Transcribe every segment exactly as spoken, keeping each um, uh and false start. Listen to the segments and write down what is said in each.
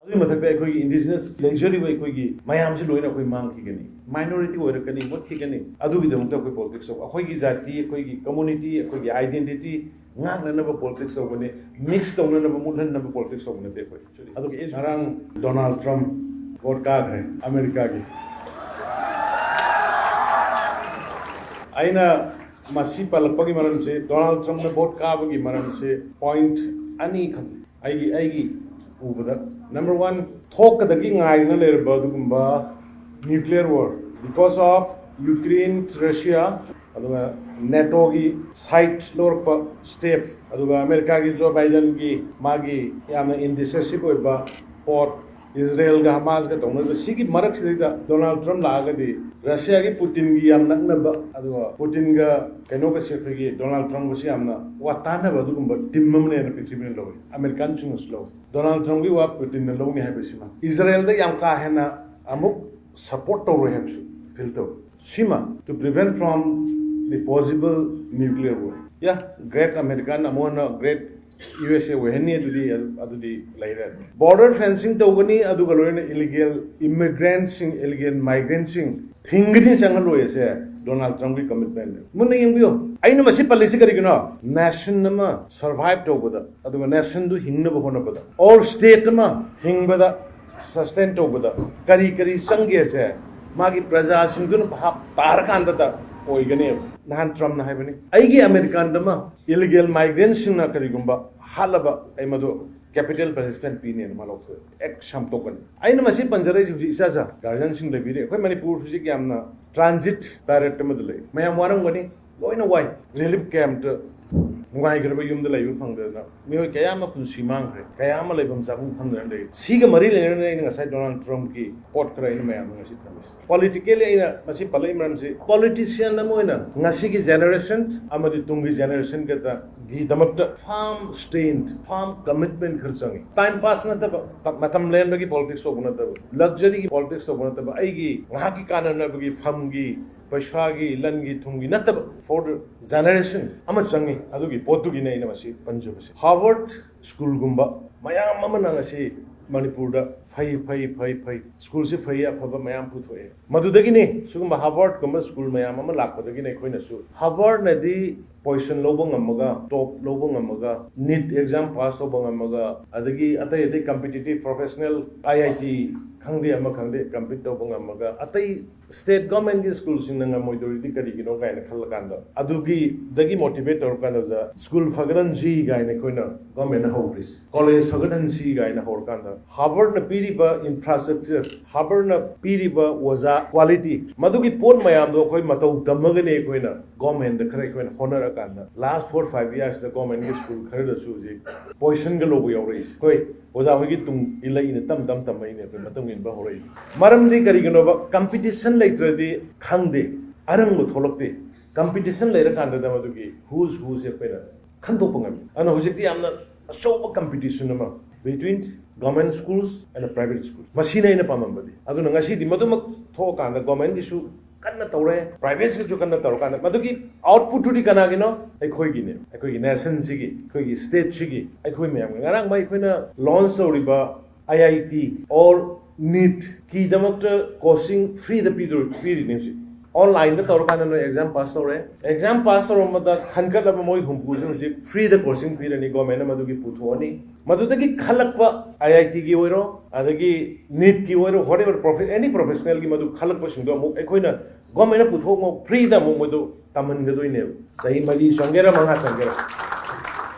ꯑꯗꯨꯒꯤ ꯃꯊꯛꯇ ꯑꯩꯈꯣꯏꯒꯤ ꯏꯟꯗꯤꯖꯤꯅꯁ ꯂꯩꯖꯔꯤꯕ ꯑꯩꯈꯣꯏꯒꯤ ꯃꯌꯥꯝꯁꯤ ꯂꯣꯏꯅ ꯑꯩꯈꯣꯏ ꯃꯥꯡꯈꯤꯒꯅꯤ, ꯃꯥꯏꯅꯣꯔꯤꯇꯤ ꯑꯣꯏꯔꯛꯀꯅꯤ, ꯃꯨꯠꯈꯤꯒꯅꯤ꯫ ꯑꯗꯨꯒꯤꯗꯃꯛꯇ ꯑꯩꯈꯣꯏ ꯄꯣꯂꯤꯇꯤꯛꯁ ꯇꯧꯕ, ꯑꯩꯈꯣꯏꯒꯤ ꯖꯥꯇꯤ, ꯑꯩꯈꯣꯏꯒꯤ ꯀꯝꯃꯨꯅꯤꯇꯤ, ꯑꯩꯈꯣꯏꯒꯤ ꯑꯥꯏꯗꯦꯟꯇꯤꯇꯤ ꯉꯥꯛꯅꯅꯕ ꯄꯣꯂꯤꯇꯤꯛꯁ ꯇꯧꯕꯅꯤ, ꯃꯤꯛꯁ ꯇꯧꯅꯅꯕ, ꯃꯨꯠꯍꯟꯅꯕ ꯄꯣꯂꯤꯇꯤꯛꯁ ꯇꯧꯕ ꯅꯠꯇꯦ ꯑꯩꯈꯣꯏ꯫ ꯑꯗꯨꯒ ꯉꯔꯥꯡ ꯗꯣꯅꯥꯜꯗ ꯇ꯭ꯔꯝꯞ ꯚꯣꯠ ꯀꯥꯈ꯭ꯔꯦ ꯑꯃꯦꯔꯤꯀꯥꯒꯤ꯫ ꯑꯩꯅ ꯃꯁꯤ ꯄꯜꯂꯛꯄꯒꯤ ꯃꯔꯝꯁꯦ, ꯗꯣꯅꯥꯜꯗ ꯇ꯭ꯔꯝꯞꯅ ꯚꯣꯠ ꯀꯥꯕꯒꯤ ꯃꯔꯝꯁꯦ ꯄꯣꯏꯟꯠ ꯑꯅꯤꯈꯛ ꯑꯩꯒꯤ, ꯑꯩꯒꯤ ꯎꯕꯗ꯫ ꯅꯝꯕꯔ ꯋꯥꯟ, ꯊꯣꯛꯀꯗꯒꯤ ꯉꯥꯏꯗꯨꯅ ꯂꯩꯔꯕ ꯑꯗꯨꯒꯨꯝꯕ nuclear war, because of Ukraine, Russia, ꯑꯗꯨꯒ ꯅꯦꯇꯣꯒꯤ ꯁꯥꯏꯠ ꯂꯧꯔꯛꯄ ꯁ꯭ꯇꯦꯞ, ꯑꯗꯨꯒ ꯑꯃꯦꯔꯤꯀꯥꯒꯤ ꯖꯣ ꯕꯥꯏꯗꯟꯒꯤ ꯃꯥꯒꯤ ꯌꯥꯝꯅ ꯏꯟꯗꯤꯁꯤꯁꯤꯚ ꯑꯣꯏꯕ ꯄꯣꯠ, ꯏꯖꯔꯦꯜꯒ ꯍꯃꯥꯁꯒ ꯇꯧꯅꯔꯤꯕ ꯁꯤꯒꯤ ꯃꯔꯛꯁꯤꯗꯩꯗ ꯗꯣꯅꯥꯜꯗ ꯇ꯭ꯔꯝꯞ ꯂꯥꯛꯑꯒꯗꯤ ꯔꯁꯤꯌꯥꯒꯤ ꯄꯨꯇꯤꯟꯒꯤ ꯌꯥꯝ ꯅꯛꯅꯕ, ꯑꯗꯨꯒ ꯄꯨꯇꯤꯟꯒ ꯀꯩꯅꯣꯒꯁꯦ ꯑꯩꯈꯣꯏꯒꯤ ꯗꯣꯅꯥꯜꯗ ꯇ꯭ꯔꯝꯞꯒꯁꯦ ꯌꯥꯝꯅ ꯋꯥ ꯇꯥꯟꯅꯕ ꯑꯗꯨꯒꯨꯝꯕ ꯇꯤꯝ ꯑꯃꯅꯦꯅ ꯄ꯭ꯔꯤꯊꯤꯕꯤꯅ ꯂꯧꯏ, ꯑꯃꯦꯔꯤꯀꯥꯟꯁꯤꯡꯅꯁꯨ ꯂꯧꯏ꯫ ꯗꯣꯅꯥꯜꯗ ꯇ꯭ꯔꯝꯞꯀꯤ ꯋꯥ ꯄꯨꯇꯤꯟꯅ ꯂꯧꯅꯤ ꯍꯥꯏꯕꯁꯤꯃ, ꯏꯖꯔꯦꯜꯗ ꯌꯥꯝ ꯀꯥ ꯍꯦꯟꯅ ꯑꯃꯨꯛ ꯁꯄꯣꯔꯠ ꯇꯧꯔꯣꯏ ꯍꯥꯏꯕꯁꯨ ꯐꯤꯜ ꯇꯧꯏ꯫ ꯁꯤꯃ, to prevent from the possible nuclear war, yeah, great American, ꯑꯃꯨꯛ ꯍꯟꯅ great ꯌꯨ ꯑꯦꯁ ꯑꯦ ꯑꯣꯏꯍꯟꯅꯤ, ꯑꯗꯨꯗꯤ, ꯑꯗꯨꯗꯤ ꯂꯩꯔꯦ꯫ ꯕꯣꯔꯗꯔ ꯐꯦꯟꯁꯤꯡ ꯇꯧꯒꯅꯤ, ꯑꯗꯨꯒ ꯂꯣꯏꯅ ꯏꯂꯤꯒꯦꯜ ꯏꯃꯤꯒ꯭ꯔꯦꯟꯠꯁꯤꯡ, ꯏꯂꯤꯒꯦꯜ ꯃꯥꯏꯒ꯭ꯔꯦꯟꯠꯁꯤꯡ ꯊꯤꯡꯒꯅꯤ, ꯆꯪꯍꯜꯂꯣꯏ ꯑꯁꯦ ꯗꯣꯅꯥꯜꯗ ꯇ꯭ꯔꯝꯞꯀꯤ ꯀꯃꯤꯠꯃꯦꯟꯠꯅꯤ꯫ ꯃꯨꯟꯅ ꯌꯦꯡꯕꯤꯌꯨ, ꯑꯩꯅ ꯃꯁꯤ ꯄꯜꯂꯤꯁꯤ ꯀꯔꯤꯒꯤꯅꯣ? ꯅꯦꯁꯟ ꯑꯃ ꯁꯔꯚꯥꯏꯚ ꯇꯧꯕꯗ, ꯑꯗꯨꯒ ꯅꯦꯁꯟꯗꯨ ꯍꯤꯡꯅꯕ ꯍꯣꯠꯅꯕꯗ, ꯑꯣꯔ ꯁ꯭ꯇꯦꯠ ꯑꯃ ꯍꯤꯡꯕꯗ, ꯁꯁꯇꯦꯟ ꯇꯧꯕꯗ ꯀꯔꯤ ꯀꯔꯤ ꯆꯪꯒꯦꯁꯦ ꯃꯥꯒꯤ ꯄ꯭ꯔꯖꯥꯁꯤꯡꯗꯨꯅ ꯚꯥꯞ ꯇꯥꯔꯀꯥꯟꯗꯗ ꯑꯣꯏꯒꯅꯦꯕ꯫ ꯅꯍꯥꯟ ꯇ꯭ꯔꯝꯞꯅ ꯍꯥꯏꯕꯅꯤ, "ꯑꯩꯒꯤ ꯑꯃꯦꯔꯤꯀꯥꯟꯗ ꯑꯃ ꯏꯂꯤꯒꯦꯜ ꯃꯥꯏꯒ꯭ꯔꯦꯟꯠꯁꯤꯡꯅ ꯀꯔꯤꯒꯨꯝꯕ ꯍꯥꯠꯂꯕ ꯑꯩ ꯃꯗꯨ ꯀꯦꯄꯤꯇꯦꯜ ꯄꯅꯤꯁꯃꯦꯟꯠ ꯄꯤꯅꯦꯅ ꯃꯥ ꯂꯧꯊꯣꯛꯑꯦ꯫ ꯑꯦꯛ ꯁꯦꯝꯗꯣꯛꯀꯅꯤ"꯫ ꯑꯩꯅ ꯃꯁꯤ ꯄꯟꯖꯔꯛꯏꯁꯦ ꯍꯧꯖꯤꯛ ꯏꯆꯥ ꯏꯆꯥ ꯒꯥꯔꯖꯤꯌꯟꯁꯤꯡ ꯂꯩꯕꯤꯔꯤ꯫ ꯑꯩꯈꯣꯏ ꯃꯅꯤꯄꯨꯔ ꯍꯧꯖꯤꯛ ꯌꯥꯝꯅ ꯇ꯭ꯔꯥꯟꯖꯤꯠ ꯄꯦꯔꯤꯌꯗ ꯑꯃꯗ ꯂꯩ꯫ ꯃꯌꯥꯝ ꯋꯥꯔꯝꯒꯅꯤ, ꯂꯣꯏꯅ ꯋꯥꯏ꯫ ꯔꯤꯂꯤꯐ ꯀꯦꯝꯞꯇ ꯅꯨꯡꯉꯥꯏꯈ꯭ꯔꯕ ꯌꯨꯝꯗ ꯂꯩꯕ ꯐꯪꯗꯗꯅ ꯃꯤꯑꯣꯏ ꯀꯌꯥ ꯑꯃ ꯄꯨꯟꯁꯤ ꯃꯥꯡꯈ꯭ꯔꯦ, ꯀꯌꯥ ꯑꯃ ꯂꯩꯐꯝ ꯆꯥꯐꯝ ꯈꯪꯗꯅ ꯂꯩꯔꯤ꯫ ꯁꯤꯒ ꯃꯔꯤ ꯂꯩꯅꯅ ꯑꯩꯅ ꯉꯁꯥꯏ ꯗꯣꯅꯥꯜꯗ ꯇ꯭ꯔꯝꯞꯀꯤ ꯄꯣꯠ ꯈꯔ ꯑꯩꯅ ꯃꯌꯥꯝꯗ ꯉꯁꯤ ꯊꯝꯃꯤꯁꯦ꯫ ꯄꯣꯂꯤꯇꯤꯀꯦꯜꯂꯤ ꯑꯩꯅ ꯃꯁꯤ ꯄꯜꯂꯛꯏ ꯃꯔꯝꯁꯤ, ꯄꯣꯂꯤꯇꯤꯁꯤꯌꯟ ꯑꯃ ꯑꯣꯏꯅ ꯉꯁꯤꯒꯤ ꯖꯦꯅꯦꯔꯦꯁꯟ ꯑꯃꯗꯤ ꯇꯨꯡꯒꯤ ꯖꯦꯅꯦꯔꯦꯁꯟꯒꯗꯒꯤꯗꯃꯛꯇ ꯐꯥꯔꯝ ꯁ꯭ꯇꯦꯟꯠ, ꯐꯥꯔꯝ ꯀꯃꯤꯠꯃꯦꯟꯠ ꯈꯔ ꯆꯪꯉꯤ꯫ ꯇꯥꯏꯝ ꯄꯥꯁ ꯅꯠꯇꯕ, ꯃꯇꯝ ꯂꯦꯟꯕꯒꯤ ꯄꯣꯂꯤꯇꯤꯛꯁ ꯇꯧꯕ ꯅꯠꯇꯕ, ꯂꯛꯖꯔꯤꯒꯤ ꯄꯣꯂꯤꯇꯤꯛꯁ ꯇꯧꯕ ꯅꯠꯇꯕ, ꯑꯩꯒꯤ ꯉꯥꯏꯍꯥꯛꯀꯤ ꯀꯥꯟꯅꯅꯕꯒꯤ ꯐꯝꯒꯤ ꯄꯩꯁꯥꯒꯤ, ꯂꯟꯒꯤ, ꯊꯨꯝꯒꯤ ꯅꯠꯇꯕ, for the generation ꯑꯃ ꯆꯪꯉꯤ꯫ ꯑꯗꯨꯒꯤ ꯄꯣꯠꯇꯨꯒꯤꯅꯦ ꯑꯩꯅ ꯃꯁꯤ ꯄꯟꯖꯕꯁꯦ꯫ ꯍꯥꯔꯕꯔꯠ ꯁ꯭ꯀꯨꯜꯒꯨꯝꯕ ꯃꯌꯥꯝ ꯑꯃꯅ ꯉꯁꯤ ꯃꯅꯤꯄꯨꯔꯗ ꯐꯩ ꯐꯩ ꯐꯩ ꯐꯩ, ꯁ꯭ꯀꯨꯜꯁꯤ ꯐꯩ, ꯑꯐꯕ ꯃꯌꯥꯝ ꯄꯨꯊꯣꯛꯑꯦ꯫ ꯃꯗꯨꯗꯒꯤꯅꯤ ꯁꯤꯒꯨꯝꯕ ꯍꯥꯔꯕꯔꯠꯀꯨꯝꯕ ꯁ꯭ꯀꯨꯜ ꯃꯌꯥꯝ ꯑꯃ ꯂꯥꯛꯄꯗꯒꯤꯅꯤ ꯑꯩꯈꯣꯏꯅꯁꯨ ꯍꯥꯔꯕꯔꯠꯅꯗꯤ ꯄꯣꯖꯤꯁꯟ ꯂꯧꯕ ꯉꯝꯃꯒ, ꯇꯣꯞ ꯂꯧꯕ ꯉꯝꯃꯒ, ꯅꯤꯠ ꯑꯦꯛꯖꯥꯝ ꯄꯥꯁ ꯇꯧꯕ ꯉꯝꯃꯒ, ꯑꯗꯒꯤ ꯑꯇꯩ ꯑꯇꯩ ꯀꯝꯄꯤꯇꯤꯇꯤꯞ ꯄ꯭ꯔꯣꯐꯦꯁꯅꯦꯜ, ꯑꯥꯏ ꯑꯥꯏ ꯇꯤ ꯈꯪꯗꯦ ꯑꯃ ꯈꯪꯗꯦ, ꯀꯝꯄꯤꯠ ꯇꯧꯕ ꯉꯝꯃꯒ, ꯑꯇꯩ ꯁ꯭ꯇꯦꯠ ꯒꯣꯔꯃꯦꯟꯒꯤ ꯁ꯭ꯀꯨꯜꯁꯤꯡꯅ ꯉꯝꯃꯣꯏꯗꯧꯔꯤꯗꯤ ꯀꯔꯤꯒꯤꯅꯣ ꯀꯥꯏꯅ ꯈꯜꯂꯀꯥꯟꯗ, ꯑꯗꯨꯒꯤꯗꯒꯤ ꯃꯣꯇꯤꯚꯦꯠ ꯇꯧꯔꯀꯥꯟꯗ ꯑꯣꯖꯥ, ꯁ꯭ꯀꯨꯜ ꯐꯒꯠꯍꯟꯁꯤ ꯀꯥꯏꯅ ꯑꯩꯈꯣꯏꯅ ꯒꯣꯔꯃꯦꯟꯅ ꯍꯧꯔꯤꯁꯦ, ꯀꯣꯂꯦꯖ ꯐꯒꯠꯍꯟꯁꯤ ꯀꯥꯏꯅ ꯍꯧꯔꯀꯥꯟꯗ, ꯍꯥꯔꯕꯔꯠꯅ ꯄꯤꯔꯤꯕ ꯏꯟꯐ꯭ꯔꯥꯁ꯭ꯇ꯭ꯔꯛꯆꯔ, ꯍꯥꯔꯕꯔꯠꯅ ꯄꯤꯔꯤꯕ ꯑꯣꯖꯥ ꯀ꯭ꯋꯥꯂꯤꯇꯤ, ꯃꯗꯨꯒꯤ ꯄꯣꯠ ꯃꯌꯥꯝꯗꯣ ꯑꯩꯈꯣꯏ ꯃꯇꯧ ꯇꯝꯃꯒꯅꯤ ꯑꯩꯈꯣꯏꯅ ꯒꯣꯔꯃꯦꯟꯗ ꯈꯔ ꯑꯩꯈꯣꯏꯅ ꯍꯣꯠꯅꯔꯀꯥꯟꯗ ꯂꯥꯁ ꯐꯣꯔ ꯐꯥꯏꯚ ꯌꯥꯔꯁꯤꯗ ꯒꯣꯔꯃꯦꯟꯒꯤ ꯁ꯭ꯀꯨꯜ ꯈꯔꯗꯁꯨ ꯍꯧꯖꯤꯛ ꯄꯣꯖꯤꯁꯟꯒ ꯂꯧꯕ ꯌꯥꯎꯔꯛꯏꯁꯦ꯫ ꯑꯩꯈꯣꯏ ꯑꯣꯖꯥ ꯍꯣꯏꯒꯤ ꯇꯨꯡ ꯏꯜꯂꯛꯏꯅꯦ, ꯇꯞ ꯇꯞ ꯇꯝꯃꯛꯏꯅꯦ, ꯑꯩꯈꯣꯏ ꯃꯇꯨꯡ ꯏꯟꯕ ꯍꯧꯔꯛꯏꯅꯦ꯫ ꯃꯔꯝꯗꯤ ꯀꯔꯤꯒꯤꯅꯣꯕ? ꯀꯝꯄꯤꯇꯤꯁꯟ ꯂꯩꯇ꯭ꯔꯗꯤ ꯈꯪꯗꯦ, ꯑꯔꯪꯕ ꯊꯣꯛꯂꯛꯇꯦ꯫ ꯀꯝꯄꯤꯇꯤꯁꯟ ꯂꯩꯔꯀꯥꯟꯗꯗ ꯃꯗꯨꯒꯤ who's whoꯁꯦ ꯑꯩꯈꯣꯏꯅ ꯈꯟꯗꯣꯛꯄ ꯉꯝꯃꯤ꯫ ꯑꯗꯨꯅ ꯍꯧꯖꯤꯛꯇꯤ ꯌꯥꯝꯅ ꯑꯆꯧꯕ ꯀꯝꯄꯤꯇꯤꯁꯟ ꯑꯃ between government schools and private schools, ꯃꯁꯤꯅ ꯑꯩꯅ ꯄꯥꯝꯃꯝꯕꯗꯤ꯫ ꯑꯗꯨꯅ ꯉꯁꯤꯗꯤ ꯃꯗꯨꯃꯛ ꯊꯣꯛꯑꯀꯥꯟꯗ ꯒꯣꯔꯃꯦꯟꯒꯤꯁꯨ ꯀꯟꯅ ꯇꯧꯔꯦ, ꯄ꯭ꯔꯥꯏꯚꯦꯠꯁꯤꯁꯨ ꯀꯟꯅ ꯇꯧꯔꯀꯥꯟꯗ ꯃꯗꯨꯒꯤ ꯑꯥꯎꯠꯄꯨꯠꯇꯨꯗꯤ ꯀꯅꯥꯒꯤꯅꯣ? ꯑꯩꯈꯣꯏꯒꯤꯅꯦ꯫ ꯑꯩꯈꯣꯏꯒꯤ ꯅꯦꯁꯟꯁꯤꯒꯤ, ꯑꯩꯈꯣꯏꯒꯤ ꯁ꯭ꯇꯦꯠꯁꯤꯒꯤ, ꯑꯩꯈꯣꯏ ꯃꯌꯥꯝꯒꯤ꯫ ꯉꯔꯥꯡ ꯑꯩꯈꯣꯏꯅ ꯂꯣꯟꯆ ꯇꯧꯔꯤꯕ ꯑꯥꯏ ꯑꯥꯏ ꯇꯤ ꯑꯣꯔ ꯅꯤꯠꯀꯤꯗꯃꯛꯇ ꯀꯣꯆꯤꯡ ꯐ꯭ꯔꯤꯗ ꯄꯤꯗꯣ-, ꯄꯤꯔꯤꯅꯤ ꯍꯧꯖꯤꯛ꯫ ꯑꯣꯟꯂꯥꯏꯟꯗ ꯇꯧꯔꯀꯥꯟꯗ ꯅꯣꯏ ꯑꯦꯛꯖꯥꯝ ꯄꯥꯁ ꯇꯧꯔꯦ, ꯑꯦꯛꯖꯥꯝ ꯄꯥꯁ ꯇꯧꯔꯝꯕꯗ ꯈꯟꯒꯠꯂꯕ ꯃꯣꯏ ꯍꯨꯝꯐꯨꯁꯤ ꯍꯧꯖꯤꯛ ꯐ꯭ꯔꯤꯗ ꯀꯣꯆꯤꯡ ꯄꯤꯔꯅꯤ, ꯒꯣꯔꯃꯦꯟꯅ ꯃꯗꯨꯒꯤ ꯄꯨꯊꯣꯛꯑꯅꯤ꯫ ꯃꯗꯨꯗꯒꯤ ꯈꯜꯂꯛꯄ ꯑꯥꯏ ꯑꯥꯏ ꯇꯤꯒꯤ ꯑꯣꯏꯔꯣ, ꯑꯗꯒꯤ ꯅꯤꯠꯀꯤ ꯑꯣꯏꯔꯣ, whatever profes-, any professionalꯒꯤ ꯃꯗꯨ ꯈꯜꯂꯛꯄꯁꯤꯡꯗꯣ ꯑꯃꯨꯛ ꯑꯩꯈꯣꯏꯅ ꯒꯣꯔꯃꯦꯟꯅ ꯄꯨꯊꯣꯛ ꯑꯃꯨꯛ ꯐ꯭ꯔꯤꯗ ꯑꯃꯨꯛ ꯃꯣꯏꯗꯣ ꯇꯝꯍꯟꯒꯗꯣꯏꯅꯦꯕ꯫ ꯆꯍꯤ ꯃꯔꯤ ꯆꯪꯒꯦꯔꯥ, ꯃꯉꯥ ꯆꯪꯒꯦꯔꯥ꯫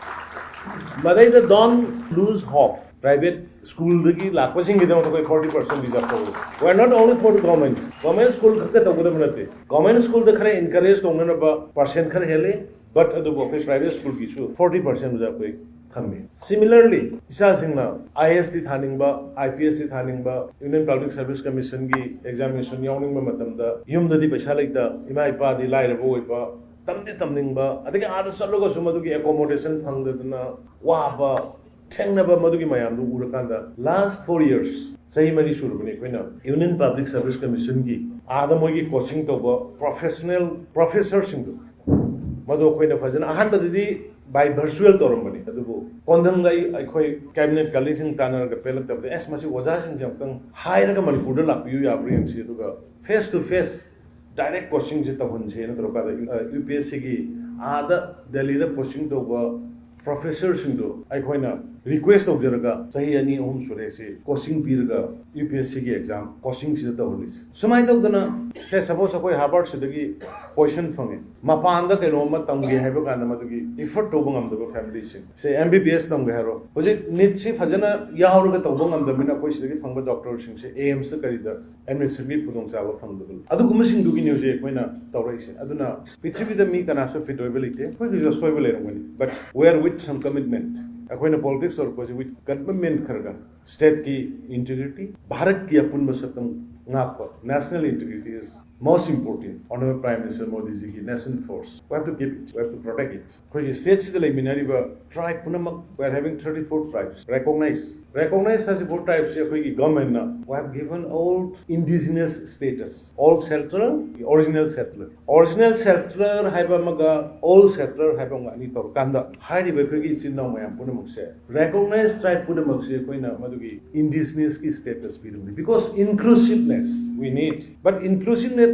ꯃꯗꯩꯗ don't lose hope꯫ ꯄ꯭ꯔꯥꯏꯚꯦꯠ ꯁ꯭ꯀꯨꯜꯗꯒꯤ ꯂꯥꯛꯄꯁꯤꯡꯒꯤꯗꯃꯛꯇ ꯑꯩꯈꯣꯏ forty percent reserve ꯇꯧꯔꯤ꯫ We are not only for government, government school ꯈꯛꯇ ꯇꯧꯒꯗꯕ ꯅꯠꯇꯦ꯫ ꯒꯣꯔꯃꯦꯟ ꯁ꯭ꯀꯨꯜꯗ ꯈꯔ ꯏꯟꯀꯔꯦꯖ ꯇꯧꯅꯅꯕ ꯄꯥꯔꯁꯦꯟ ꯈꯔ ꯍꯦꯜꯂꯤ, ꯕꯠ ꯑꯗꯨꯕꯨ ꯑꯩꯈꯣꯏ ꯄ꯭ꯔꯥꯏꯚꯦꯠ ꯁ꯭ꯀꯨꯜꯒꯤꯁꯨ forty percent ꯑꯩꯈꯣꯏ ꯊꯝꯃꯤ꯫ Similarly, ꯏꯆꯥꯁꯤꯡꯅ ꯑꯥꯏ ꯑꯦ ꯑꯦꯁ ꯇꯤ ꯊꯥꯅꯤꯡꯕ, ꯑꯥꯏ ꯄꯤ ꯑꯦꯁ ꯇꯤ ꯊꯥꯅꯤꯡꯕ, Union Public Service Commissionꯒꯤ examination ꯌꯥꯎꯅꯤꯡꯕ ꯃꯇꯝꯗ ꯌꯨꯝꯗꯗꯤ ꯄꯩꯁꯥ ꯂꯩꯇ, ꯏꯃꯥ ꯏꯄꯥꯗꯤ ꯂꯥꯏꯔꯕ ꯑꯣꯏꯕ, ꯇꯝꯗꯤ ꯇꯝꯅꯤꯡꯕ, ꯑꯗꯒꯤ ꯑꯥꯗ ꯆꯠꯂꯒꯁꯨ ꯃꯗꯨꯒꯤ accommodation ꯐꯪꯗꯗꯅ ꯋꯥꯕ, ꯊꯦꯡꯅꯕ, ꯃꯗꯨꯒꯤ ꯃꯌꯥꯝꯗꯨ ꯎꯔꯀꯥꯟꯗ last four years, ꯆꯍꯤ ꯃꯔꯤ ꯁꯨꯔꯕꯅꯤ ꯑꯩꯈꯣꯏꯅ Union Public Service Commissionꯒꯤ ꯑꯥꯗ ꯃꯣꯏꯒꯤ ꯀꯣꯆꯤꯡ ꯇꯧꯕ ꯄ꯭ꯔꯣꯐꯦꯁꯅꯦꯜ ꯄ꯭ꯔꯣꯐꯦꯁꯔꯁꯤꯡꯗꯣ, ꯃꯗꯨ ꯑꯩꯈꯣꯏꯅ ꯐꯖꯅ ꯑꯍꯥꯟꯕꯗꯗꯤ by virtual ꯇꯧꯔꯝꯕꯅꯤ, ꯑꯗꯨꯕꯨ ꯀꯣꯟꯗꯪꯗ ꯑꯩ ꯑꯩꯈꯣꯏ ꯀꯦꯕꯤꯅꯦꯠ ꯀꯂꯤꯛꯁꯤꯡ ꯇꯥꯟꯅꯔꯒ ꯄꯦꯜꯂꯛꯇꯕꯗ, ꯑꯁ, ꯃꯁꯤ ꯑꯣꯖꯥꯁꯤꯡꯁꯦ ꯑꯃꯨꯛꯇꯪ ꯍꯥꯏꯔꯒ ꯃꯅꯤꯄꯨꯔꯗ ꯂꯥꯛꯄꯤꯌꯨ ꯌꯥꯕ꯭ꯔꯥ ꯌꯦꯡꯁꯤ, ꯑꯗꯨꯒ ꯐꯦꯁ ꯇꯨ ꯐꯦꯁ ꯗꯥꯏꯔꯦꯛ ꯀꯣꯆꯤꯡꯁꯦ ꯇꯧꯍꯟꯁꯦꯅ ꯇꯧꯔꯀꯥꯟꯗ ꯌꯨ ꯄꯤ ꯑꯦꯁ ꯁꯤꯒꯤ ꯑꯥꯗ ꯗꯦꯜꯂꯤꯗ ꯀꯣꯆꯤꯡ ꯇꯧꯕ ꯄ꯭ꯔꯣꯐꯦꯁꯔꯁꯤꯡꯗꯣ ꯑꯩꯈꯣꯏꯅ ꯔꯤꯀ꯭ꯋꯦꯁ ꯇꯧꯖꯔꯒ, ꯆꯍꯤ ꯑꯅꯤ ꯑꯍꯨꯝ ꯁꯨꯔꯦ ꯁꯤ ꯀꯣꯆꯤꯡ ꯄꯤꯔꯒ ꯌꯨ ꯄꯤ ꯑꯦꯁ ꯁꯤꯒꯤ ꯑꯦꯛꯖꯥꯝ ꯀꯣꯆꯤꯡꯁꯤꯗ ꯇꯧꯍꯜꯂꯤꯁꯦ꯫ ꯁꯨꯃꯥꯏꯅ ꯇꯧꯗꯅ, ꯁꯦ, ꯁꯄꯣꯁ ꯑꯩꯈꯣꯏ ꯍꯥꯔꯕꯔꯠꯁꯤꯗꯒꯤ ꯄꯣꯖꯤꯁꯟ ꯐꯪꯉꯦ, ꯃꯄꯥꯟꯗ ꯀꯩꯅꯣꯝꯃ ꯇꯝꯒꯦ ꯍꯥꯏꯕ ꯀꯥꯟꯗ ꯃꯗꯨꯒꯤ ꯏꯐꯔꯠ ꯇꯧꯕ ꯉꯝꯗꯕ ꯐꯦꯃꯤꯂꯤꯁꯤꯡ, ꯁꯦ, ꯑꯦꯝ ꯕꯤ ꯕꯤ ꯑꯦꯁ ꯇꯝꯒꯦ ꯍꯥꯏꯔꯣ, ꯍꯧꯖꯤꯛ ꯅꯤꯠꯁꯤ ꯐꯖꯅ ꯌꯥꯎꯔꯒ ꯇꯧꯕ ꯉꯝꯗꯕꯅꯤꯅ ꯑꯩꯈꯣꯏ ꯁꯤꯗꯒꯤ ꯐꯪꯕ ꯗꯣꯛꯇꯔꯁꯤꯡꯁꯦ ꯑꯦ ꯑꯦꯝꯁꯇ ꯀꯔꯤꯗ ꯑꯦꯗꯃꯤꯁꯟꯒꯤ ꯈꯨꯗꯣꯡꯆꯥꯕ ꯐꯪꯗꯕ ꯂꯩ꯫ ꯑꯗꯨꯒꯨꯝꯕꯁꯤꯡꯗꯨꯒꯤꯅꯤ ꯍꯧꯖꯤꯛ ꯑꯩꯈꯣꯏꯅ ꯇꯧꯔꯛꯏꯁꯦ꯫ ꯑꯗꯨꯅ ꯄ꯭ꯔꯤꯊꯤꯕꯤꯗ ꯃꯤ ꯀꯅꯥꯁꯨ ꯐꯤꯠ ꯑꯣꯏꯕ ꯂꯩꯇꯦ, ꯑꯩꯈꯣꯏꯒꯤꯁꯨ ꯑꯁꯣꯏꯕ ꯂꯩꯔꯝꯒꯅꯤ, but we are with some commitment꯫ ꯑꯩꯈꯣꯏꯅ ꯄꯣꯂꯤꯇꯤꯛꯁ ꯇꯧꯔꯛꯄꯁꯦ with commitment ꯈꯔꯒ, ꯁ꯭ꯇꯦꯠꯀꯤ ꯏꯟꯇꯤꯒ꯭ꯔꯤꯇꯤ, ꯚꯥꯔꯠꯀꯤ ꯑꯄꯨꯟꯕ ꯁꯛꯇꯝ ꯉꯥꯛꯄ, national integrity is most important꯫ Honorable Prime Minister ꯃꯣꯗꯤꯖꯤꯒꯤ national force, we have to keep it, we have to protect it꯫ ꯑꯩꯈꯣꯏꯒꯤ ꯁ꯭ꯇꯦꯠꯁꯤꯗ ꯂꯩꯃꯤꯟꯅꯔꯤꯕ ꯇ꯭ꯔꯥꯏꯕ ꯄꯨꯝꯅꯃꯛ, we are having thirty four tribes recognized꯫ Recognize thirty four tribes ꯁꯦ ꯑꯩꯈꯣꯏꯒꯤ ꯒꯚꯔꯟꯃꯦꯟꯠꯅ, we have given all indigenous status, all settler, original settler, original settler ꯍꯥꯏꯕ ꯑꯃꯒ all settler ꯍꯥꯏꯕ ꯑꯃꯒ ꯑꯅꯤ ꯇꯧꯔꯀꯥꯟꯗ ꯍꯥꯏꯔꯤꯕ ꯑꯩꯈꯣꯏꯒꯤ ꯏꯆꯤꯟ ꯏꯅꯥꯎ ꯃꯌꯥꯝ ꯄꯨꯝꯅꯃꯛꯁꯦ, ꯔꯦꯀꯣꯒꯅꯥꯏꯖ ꯇ꯭ꯔꯥꯏꯕ ꯄꯨꯝꯅꯃꯛꯁꯦ ꯑꯩꯈꯣꯏꯅ ꯃꯗꯨꯒꯤ ꯏꯟꯗꯤꯖꯤꯅꯁꯀꯤ ꯁ꯭ꯇꯦꯇꯁ ꯄꯤꯔꯝꯕꯅꯤ꯫ Because inclusiveness we need, but inclusiveness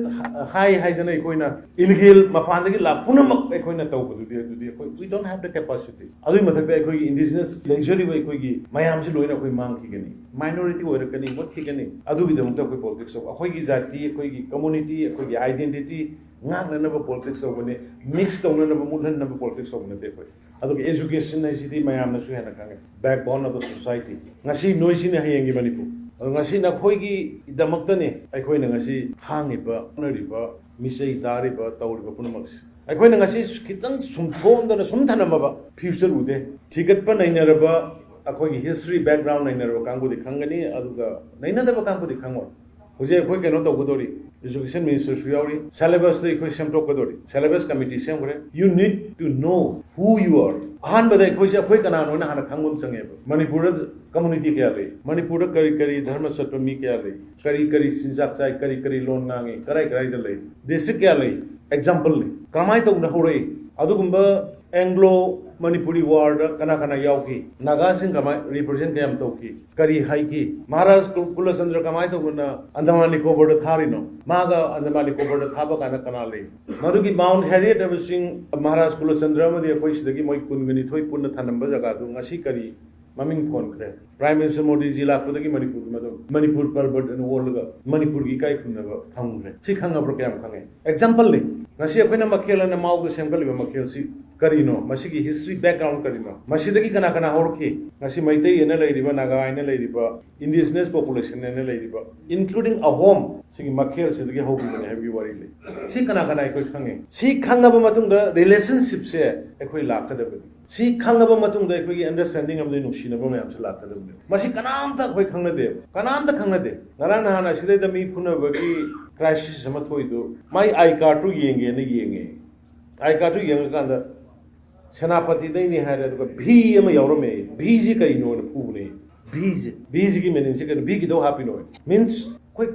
ꯍꯥꯏ ꯍꯥꯏꯗꯅ ꯑꯩꯈꯣꯏꯅ ꯏꯂꯤꯒꯦꯜ ꯃꯄꯥꯟꯗꯒꯤ ꯂꯥꯛ ꯄꯨꯝꯅꯃꯛ ꯑꯩꯈꯣꯏꯅ ꯇꯧꯕꯗꯨꯗꯤ, ꯑꯗꯨꯗꯤ ꯑꯩꯈꯣꯏ, we don't have the capacity꯫ ꯑꯗꯨꯒꯤ ꯃꯊꯛꯇ ꯑꯩꯈꯣꯏꯒꯤ ꯏꯟꯗꯤꯖꯤꯅꯁ ꯂꯩꯖꯔꯤꯕ ꯑꯩꯈꯣꯏꯒꯤ ꯃꯌꯥꯝꯁꯤ ꯂꯣꯏꯅ ꯑꯩꯈꯣꯏ ꯃꯥꯡꯈꯤꯒꯅꯤ, ꯃꯥꯏꯅꯣꯔꯤꯇꯤ ꯑꯣꯏꯔꯛꯀꯅꯤ, ꯃꯨꯠꯈꯤꯒꯅꯤ꯫ ꯑꯗꯨꯒꯤꯗꯃꯛꯇ ꯑꯩꯈꯣꯏ ꯄꯣꯂꯤꯇꯤꯛꯁ ꯇꯧꯕ, ꯑꯩꯈꯣꯏꯒꯤ ꯖꯥꯇꯤ, ꯑꯩꯈꯣꯏꯒꯤ ꯀꯝꯃꯨꯅꯤꯇꯤ, ꯑꯩꯈꯣꯏꯒꯤ ꯑꯥꯏꯗꯦꯟꯇꯤꯇꯤ ꯉꯥꯛꯅꯅꯕ ꯄꯣꯂꯤꯇꯤꯛꯁ ꯇꯧꯕꯅꯤ, ꯃꯤꯛꯁ ꯇꯧꯅꯅꯕ, ꯃꯨꯠꯍꯟꯅꯕ ꯄꯣꯂꯤꯇꯤꯛꯁ ꯇꯧꯕ ꯅꯠꯇꯦ ꯑꯩꯈꯣꯏ꯫ ꯑꯗꯨꯒ education ꯍꯥꯏꯁꯤꯗꯤ ꯃꯌꯥꯝꯅꯁꯨ ꯍꯦꯟꯅ ꯈꯪꯉꯦ, backbone of the society꯫ ꯉꯁꯤ ꯅꯣꯏꯁꯤꯅ ꯍꯌꯦꯡꯒꯤ ꯃꯅꯤꯄꯨꯔ꯫ ꯑꯗꯣ ꯉꯁꯤ ꯅꯈꯣꯏꯒꯤꯗꯃꯛꯇꯅꯦ ꯑꯩꯈꯣꯏꯅ ꯉꯁꯤ ꯈꯥꯡꯉꯤꯕ, ꯍꯣꯠꯅꯔꯤꯕ, ꯃꯤꯆꯩ ꯇꯥꯔꯤꯕ, ꯇꯧꯔꯤꯕ ꯄꯨꯝꯅꯃꯛꯁꯦ꯫ ꯑꯩꯈꯣꯏꯅ ꯉꯁꯤ ꯈꯤꯇꯪ ꯁꯨꯝꯊꯣꯛꯑꯝꯗꯅ ꯁꯨꯝ ꯊꯅꯝꯃꯕ future ꯎꯗꯦ꯫ ꯊꯤꯒꯠꯄ ꯅꯩꯅꯔꯕ, ꯑꯩꯈꯣꯏꯒꯤ history background ꯅꯩꯅꯔꯕ ꯀꯥꯡꯕꯨꯗꯤ ꯈꯪꯒꯅꯤ, ꯑꯗꯨꯒ ꯅꯩꯅꯗꯕ ꯀꯥꯡꯕꯨꯗꯤ ꯈꯪꯉꯣꯏ꯫ ꯍꯧꯖꯤꯛ ꯑꯩꯈꯣꯏ ꯀꯩꯅꯣ ꯇꯧꯒꯗꯧꯔꯤ, education minister ꯁꯨ ꯌꯥꯎꯔꯤ, syllabus ꯇ ꯑꯩꯈꯣꯏ ꯁꯦꯝꯗꯣꯛꯀꯗꯧꯔꯤ, syllabus committee ꯁꯦꯝꯈ꯭ꯔꯦ꯫ You need to know who you are꯫ ꯑꯍꯥꯟꯕꯗ ꯑꯩꯈꯣꯏꯁꯦ ꯑꯩꯈꯣꯏ ꯀꯅꯥꯅꯣ ꯍꯥꯏꯅ ꯍꯥꯟꯅ ꯈꯪꯕ ꯑꯃ ꯆꯪꯉꯦꯕ꯫ ꯃꯅꯤꯄꯨꯔꯗ ꯀꯝꯃꯨꯅꯤꯇꯤ ꯀꯌꯥ ꯂꯩ? ꯃꯅꯤꯄꯨꯔꯗ ꯀꯔꯤ ꯀꯔꯤ ꯙꯔꯃ ꯆꯠꯄ ꯃꯤ ꯀꯌꯥ ꯂꯩ? ꯀꯔꯤ ꯀꯔꯤ ꯆꯤꯟꯖꯥꯛ ꯆꯥꯏ? ꯀꯔꯤ ꯀꯔꯤ ꯂꯣꯟ ꯉꯥꯡꯉꯤ? ꯀꯔꯥꯏ ꯀꯔꯥꯏꯗ ꯂꯩ? ꯗꯤꯁꯇ꯭ꯔꯤꯛ ꯀꯌꯥ ꯂꯩ? ꯑꯦꯛꯖꯥꯝꯄꯜꯅꯤ꯫ ꯀꯔꯝꯍꯥꯏꯅ ꯇꯧꯗꯅ ꯍꯧꯔꯛꯏ? ꯑꯗꯨꯒꯨꯝꯕ ꯑꯦꯡꯒ꯭ꯂꯣ ꯃꯅꯤꯄꯨꯔꯤ ꯋꯥꯔꯗ ꯀꯅꯥ ꯀꯅꯥ ꯌꯥꯎꯈꯤ? ꯅꯥꯒꯥꯁꯤꯡ ꯀꯃꯥꯏ ꯔꯤꯄ꯭ꯔꯖꯦꯟ ꯀꯌꯥꯝ ꯇꯧꯈꯤ? ꯀꯔꯤ ꯍꯥꯏꯈꯤ? ꯃꯍꯥꯔꯥꯖ ꯀꯨ- ꯀꯨꯂꯆꯟꯗ꯭ꯔ ꯀꯃꯥꯏꯅ ꯇꯧꯗꯅ ꯑꯟꯗꯃꯥꯟ ꯅꯤꯀꯣꯕꯔꯗ ꯊꯥꯔꯤꯅꯣ? ꯃꯥꯒ ꯑꯟꯗꯃꯥꯟ ꯅꯤꯀꯣꯕꯔꯗ ꯊꯥꯕ ꯀꯥꯟꯗ ꯀꯅꯥ ꯂꯩ? ꯃꯗꯨꯒꯤ ꯃꯥꯎꯟꯠ ꯍꯦꯔꯤꯌꯦꯠ ꯍꯥꯏꯕꯁꯤꯡ ꯃꯍꯥꯔꯥꯖ ꯀꯨꯂꯆꯟꯗ꯭ꯔ ꯑꯃꯗꯤ ꯑꯩꯈꯣꯏ ꯁꯤꯗꯒꯤ ꯃꯣꯏ ꯀꯨꯟꯒ ꯅꯤꯊꯣꯏ ꯄꯨꯟꯅ ꯊꯝꯂꯝꯕ ꯖꯒꯥꯗꯨ ꯉꯁꯤ ꯀꯔꯤ ꯃꯃꯤꯡ ꯊꯣꯟꯈ꯭ꯔꯦ? ꯄ꯭ꯔꯥꯏꯝ ꯃꯤꯅꯤꯁꯇꯔ ꯃꯣꯗꯤꯖꯤ ꯂꯥꯛꯄꯗꯒꯤ ꯃꯅꯤꯄꯨꯔꯒꯤ ꯃꯗꯨ ꯃꯅꯤꯄꯨꯔ ꯄꯔꯕꯠ ꯑꯅ ꯑꯣꯜꯂꯒ ꯃꯅꯤꯄꯨꯔꯒꯤ ꯏꯀꯥꯏ ꯈꯨꯝꯅꯕ ꯊꯝꯈ꯭ꯔꯦ꯫ ꯁꯤ ꯈꯪꯉꯕ꯭ꯔꯥ? ꯀꯌꯥꯝ ꯈꯪꯉꯦ? ꯑꯦꯛꯖꯥꯝꯄꯜꯅꯤ꯫ ꯉꯁꯤ ꯑꯩꯈꯣꯏꯅ ꯃꯈꯦꯜ ꯑꯅ ꯃꯥꯎꯗ ꯁꯦꯝꯒꯠꯂꯤꯕ ꯃꯈꯦꯜꯁꯤ ꯀꯔꯤꯅꯣ? ꯃꯁꯤꯒꯤ ꯍꯤꯁꯇ꯭ꯔꯤ ꯕꯦꯛꯒ꯭ꯔꯥꯎꯟ ꯀꯔꯤꯅꯣ? ꯃꯁꯤꯗꯒꯤ ꯀꯅꯥ ꯀꯅꯥ ꯍꯧꯔꯛꯈꯤ? ꯉꯁꯤ ꯃꯩꯇꯩ ꯑꯅ ꯂꯩꯔꯤꯕ, ꯅꯥꯒꯥ ꯍꯥꯏꯅ ꯂꯩꯔꯤꯕ, ꯏꯟꯗꯤꯖꯤꯅꯁ ꯄꯣꯄꯨꯂꯦꯁꯟ ꯍꯥꯏꯅ ꯂꯩꯔꯤꯕ, ꯏꯟꯀ꯭ꯂꯨꯗꯤꯡ ꯑꯍꯣꯝ, ꯁꯤꯒꯤ ꯃꯈꯦꯜꯁꯤꯗꯒꯤ ꯍꯧꯈꯤꯕꯅꯤ ꯍꯥꯏꯕꯒꯤ ꯋꯥꯔꯤ ꯂꯩ꯫ ꯁꯤ ꯀꯅꯥ ꯀꯅꯥ ꯑꯩꯈꯣꯏ ꯈꯪꯉꯤ? ꯁꯤ ꯈꯪꯉꯕ ꯃꯇꯨꯡꯗ ꯔꯤꯂꯦꯁꯟꯁꯤꯞꯁꯦ ꯑꯩꯈꯣꯏ ꯂꯥꯛꯀꯗꯕꯅꯤ꯫ ꯁꯤ ꯈꯪꯉꯕ ꯃꯇꯨꯡꯗ ꯑꯩꯈꯣꯏꯒꯤ ꯑꯟꯗꯔꯁ꯭ꯇꯦꯟꯗꯤꯡ ꯑꯃꯗꯤ ꯅꯨꯡꯁꯤꯅꯕ ꯃꯌꯥꯝꯁꯦ ꯂꯥꯛꯀꯗꯕꯅꯤ꯫ ꯃꯁꯤ ꯀꯅꯥꯝꯇ ꯑꯩꯈꯣꯏ ꯈꯪꯅꯗꯦꯕ, ꯀꯅꯥꯝꯇ ꯈꯪꯅꯗꯦ꯫ ꯉꯔꯥꯡ ꯅꯍꯥꯟ ꯑꯁꯤꯗꯩꯗ ꯃꯤ ꯐꯨꯅꯕꯒꯤ ꯀ꯭ꯔꯥꯏꯁꯤꯁ ꯑꯃ ꯊꯣꯛꯏꯗꯣ, ꯃꯥꯏ ꯑꯥꯏ ꯀꯥꯔꯠꯇꯨ ꯌꯦꯡꯒꯦꯅ ꯌꯦꯡꯉꯦ꯫ ꯑꯥꯏ ꯀꯥꯔꯠꯇꯨ ꯌꯦꯡꯉꯀꯥꯟꯗ ꯁꯦꯅꯥꯄꯇꯤꯗꯩꯅꯤ ꯍꯥꯏꯔꯦ, ꯑꯗꯨꯒ ꯚꯤ ꯑꯃ ꯌꯥꯎꯔꯝꯃꯦ꯫ ꯚꯤꯁꯤ ꯀꯩꯅꯣꯅ ꯐꯨꯕꯅꯦ꯫ ꯚꯤꯁꯤ, ꯚꯤꯁꯤꯒꯤ ꯃꯤꯅꯤꯡꯁꯦ ꯀꯩꯅꯣ? ꯚꯤ ꯀꯩꯗꯧ ꯍꯥꯞꯄꯤꯅꯣ? ꯃꯤꯟꯁ ꯑꯩꯈꯣꯏ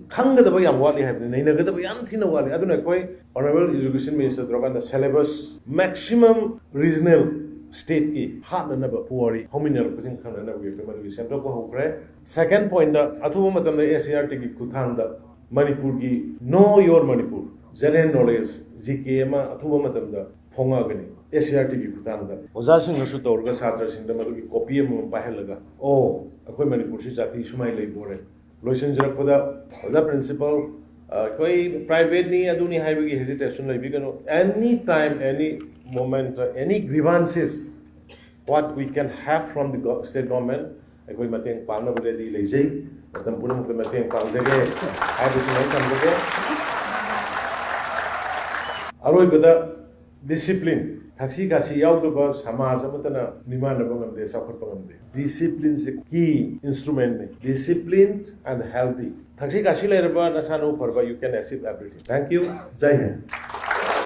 ꯈꯪꯒꯗꯕ ꯌꯥꯝ ꯋꯥꯠꯂꯤ ꯍꯥꯏꯕꯅꯤ, ꯅꯩꯅꯒꯗꯕ ꯌꯥꯝ ꯊꯤꯅ ꯋꯥꯠꯂꯤ꯫ ꯑꯗꯨꯅ ꯑꯩꯈꯣꯏ ꯑꯣꯅꯔꯦꯕꯜ ꯏꯖꯨꯀꯦꯁꯟ ꯃꯤꯅꯤꯁꯇꯔ ꯇꯧꯔꯀꯥꯟꯗ ꯁꯦꯂꯦꯕꯁ ꯃꯦꯛꯁꯤꯃꯝ ꯔꯤꯖꯅꯦꯜ ꯁ꯭ꯇꯦꯠꯀꯤ ꯍꯥꯞꯅꯅꯕ ꯄꯨꯋꯥꯔꯤ ꯍꯧꯃꯤꯟꯅꯔꯛꯄꯁꯤꯡ ꯈꯪꯅꯅꯕꯒꯤ ꯑꯩꯈꯣꯏ ꯃꯗꯨꯒꯤ ꯁꯦꯝꯗꯣꯛꯄ ꯍꯧꯈ꯭ꯔꯦ꯫ ꯁꯦꯀꯦꯟ ꯄꯣꯏꯟꯗ, ꯑꯊꯨꯕ ꯃꯇꯝꯗ ꯑꯦꯁ ꯁꯤ ꯑꯥꯔ ꯇꯤꯒꯤ ꯈꯨꯠꯊꯥꯡꯗ ꯃꯅꯤꯄꯨꯔꯒꯤ Know Your Manipur, general knowledge, G K ꯑꯃ ꯑꯊꯨꯕ ꯃꯇꯝꯗ ꯐꯣꯡꯉꯛꯑꯒꯅꯤ꯫ ꯑꯦꯁ ꯁꯤ ꯑꯥꯔ ꯇꯤꯒꯤ ꯈꯨꯠꯊꯥꯡꯗ ꯑꯣꯖꯥꯁꯤꯡꯅꯁꯨ ꯇꯧꯔꯒ ꯁꯥꯇ꯭ꯔꯁꯤꯡꯗ ꯃꯗꯨꯒꯤ ꯀꯣꯄꯤ ꯑꯃꯃꯝ ꯄꯥꯏꯍꯜꯂꯒ, "ꯑꯣ, ꯑꯩꯈꯣꯏ ꯃꯅꯤꯄꯨꯔꯁꯤ ꯖꯥꯇꯤ ꯁꯨꯃꯥꯏꯅ ꯂꯩꯕ ꯑꯣꯏꯔꯦ"꯫ ꯂꯣꯏꯁꯤꯟꯖꯔꯛꯄꯗ, ꯑꯣꯖꯥ ꯄ꯭ꯔꯤꯟꯁꯤꯄꯜ, ꯑ, ꯑꯩꯈꯣꯏ ꯄ꯭ꯔꯥꯏꯚꯦꯠꯅꯤ ꯑꯗꯨꯅꯤ ꯍꯥꯏꯕꯒꯤ ꯍꯦꯖꯤꯇꯦꯁꯟ ꯂꯩꯕꯤꯒꯅꯨ꯫ Any time, any moment, any grievances, what we can have from the go-, state government, ꯑꯩꯈꯣꯏ ꯃꯇꯦꯡ ꯄꯥꯡꯅꯕ ꯔꯦꯗꯤ ꯂꯩꯖꯩ꯫ ꯃꯇꯝ ꯄꯨꯝꯅꯃꯛꯇ ꯃꯇꯦꯡ ꯄꯥꯡꯖꯒꯦ ꯍꯥꯏꯕꯁꯤꯃ ꯑꯩ ꯊꯝꯖꯒꯦ꯫ ꯑꯔꯣꯏꯕꯗ, ꯗꯤꯁꯤꯄ꯭ꯂꯤꯟ꯫ ꯊꯛꯁꯤ ꯈꯥꯁꯤ ꯌꯥꯎꯗꯕ ꯁꯃꯥꯖ ꯑꯃꯠꯇꯅ ꯃꯤꯃꯥꯟꯅꯕ ꯉꯝꯗꯦ, ꯆꯥꯎꯈꯠꯄ ꯉꯝꯗꯦ꯫ ꯗꯤꯁꯤꯄ꯭ꯂꯤꯟꯁꯦ ꯀꯤ ꯏꯟꯁꯇ꯭ꯔꯨꯃꯦꯟꯅꯤ꯫ Disciplined and healthy. ꯊꯛꯁꯤ ꯈꯥꯁꯤ ꯂꯩꯔꯕ, ꯅꯁꯥ ꯅꯎ ꯐꯔꯕ, you can achieve everything. Thank you. Jai Hind.